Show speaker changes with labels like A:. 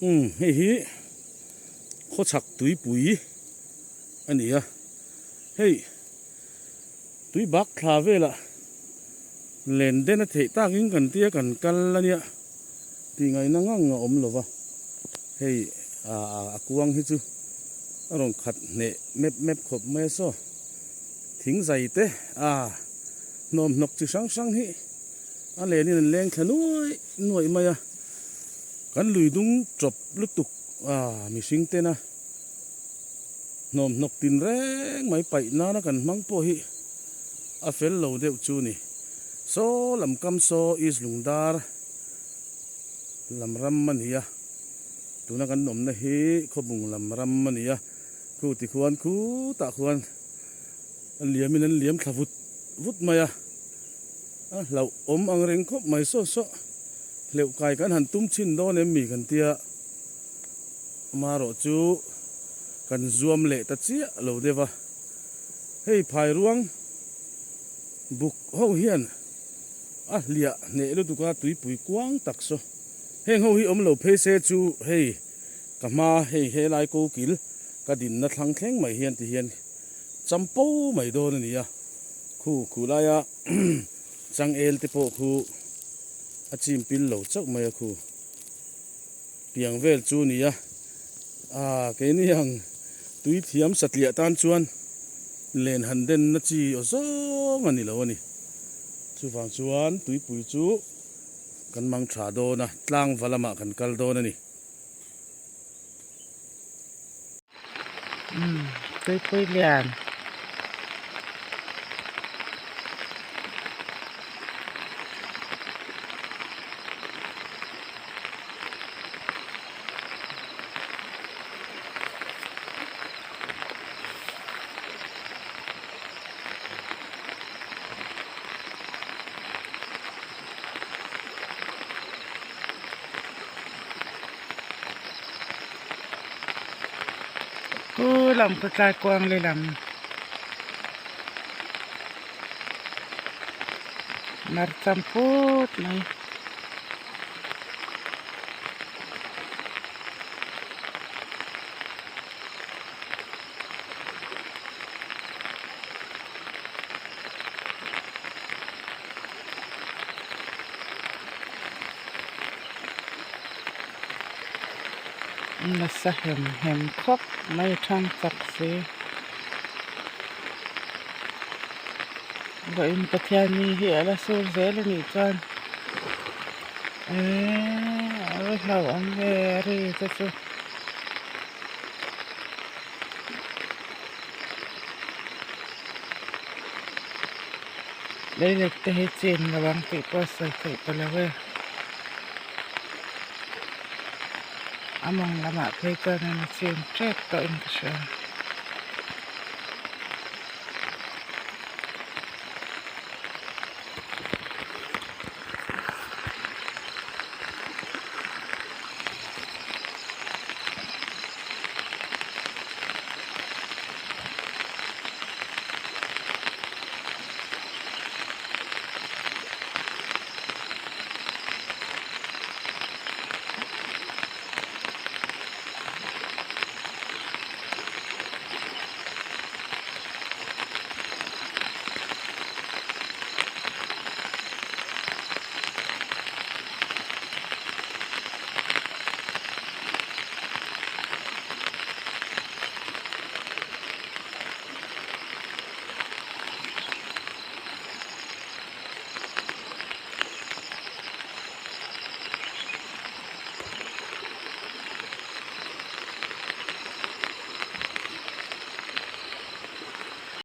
A: Umm hei hi khawchhak tuipui a ni a, hei tui bak thla velah len den a theih takin kan tia kan kal a nia tih ngaihna ngang a awm lo va, hei a kuang hi chu a rawn khat hneh mep mep khawp mai a saw thing zai te a hnawmhnawk chi hrang hrang hi a lenin an leng thla nuaih nuaih mai a, kan lui dung tawp lutuk a mihring tena hnawmhnawk tin reng mai paih nana kan hmang pawh hi a fel lo deuh chu ni. Saw lam kam saw East Lungdar lam ram a ni a, tuna kan awmna hi Khawbung lam ram a ni a, khu tikhuan khutah khuan an liamin an liam thla vut vut mai a, a hlauhawm ang reng khawp mai saw saw hleuh kai kan han tum chhin dawn em mi kan tia amaherawh chu kan zuam leh ta chiah lo deuh a, hei phai ruang buk ho hian a hliah hneh lutuk a tuipui kuang tak saw heng ho hi awm lo phei se chu hei ka hma hei helai ko kil ka dinna thlang thleng mai hian ti hian champo mai dawn a ni a, khu khu laia changel te pawh khu a chim pil lo chauh mai a khu piang vel chu a ni a, ah keini ang tui thiam satliah tan chuan len han den na chi aw zawng a ni lo a ni, chuvang chuan tuipui chu kan mang tha dawn a, tlangva lamah kan kal dawn a ni.
B: Umm tuipui lian. Ku lam khu tlai kuang lehlam mar cham phut mai. Nasa hem hem khawp mai a thang chak si vawiin Pathianni hi a la sur zel a nih chuan eee a va hlauhawm ve a ri te chu. Leilet te hi chin lo ang tih pawh a sawi theih ta lo e. A mawng lamah phei chuan in a chin tep tawh in ka hria.